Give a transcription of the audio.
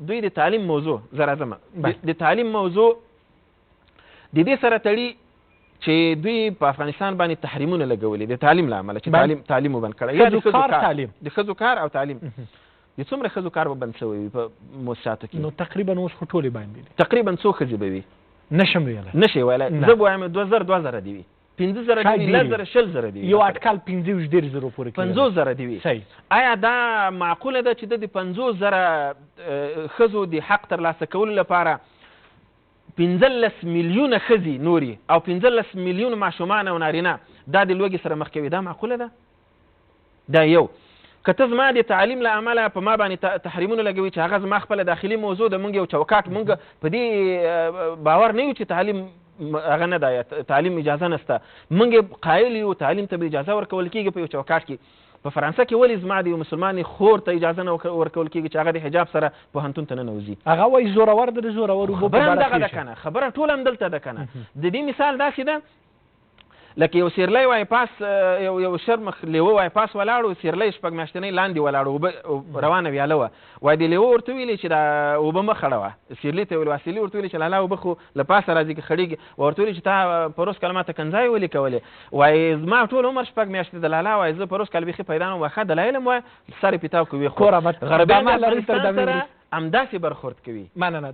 دوی د تعلیم موضوع، زه راځم، د تعلیم موضوع د دې سره تړي چې دوی په افغانستان باندې تحریمونه لګولي د تعلیم له امله، چې تعلیم وبند کړی، یا د ښځو کار، د ښځو کار او تعلیم. د څومره ښځو کار به بند شوی وي په موسساتو کې؟ نو تقریبا اوس خو ټولې باندې دي. تقریبا څو ښځې به وي؟ نشم ویلی. نشي ویلی. زه به وایم 2000، 2000 دي وي، 5000 دي وي، 10,000، 20,000 دي وي. یو اټکل 25 30 زرو پورې. 50,000 دي وي. آیا دا معقوله ده چې د 50,000 ښځو د حق ترلاسه کولو لپاره 15 میلیونه ښځې نوري او 15 میلیون ماشومان او نارینه دا د لوږې سره مخ کوي؟ دا معقوله ده؟ دا یو. که ته زما د تعلیم له امله په ما باندې تحریمونه لګوي، چې هغه زما خپله داخلي موضوع ده، مونږ یو چوکاټ، مونږ په دې باور نه یو چې تعلیم هغه نه ده، تعلیم اجازه نشته. مونږ قایل یو تعلیم ته به اجازه ورکول کېږي په یو چوکاټ کې. په فرانسه کې ولې زما د یو مسلمانې خور ته اجازه نه ورکول کېږي چې هغه د حجاب سره پوهنتون ته ننوځي؟ هغه وایي زورور د زورور اوبو په خبره هم دغه ده که نه؟ خبره ټوله همدلته ده که نه؟ د دې مثال داسې ده لکه یو سیرلی وای پاس، یو شرمخ لیوه وای پاس ولاړو، سیرلی شپږ میاشتنۍ لاندې ولاړو، اوبه روانه ویاله وه. وای د لیوه ورته ویلې چې دا اوبه مه خړوه. سیرلی ته ویل، سیرلی ورته ویلې چې لالا، اوبه خو له پاسه راځي، که خړېږي. ورته ویلې چې تا پروس کال ماته کنځای ولې کولې؟ وای زما ټول عمر شپږ میاشتې د لالا، وای زه پروس کال بیخي پیدا نه وم. ښه دلایل هم وای سر یې پیتاو کوي، خو غربیان د افغانستان سره همداسې برخورد کوي. مننه.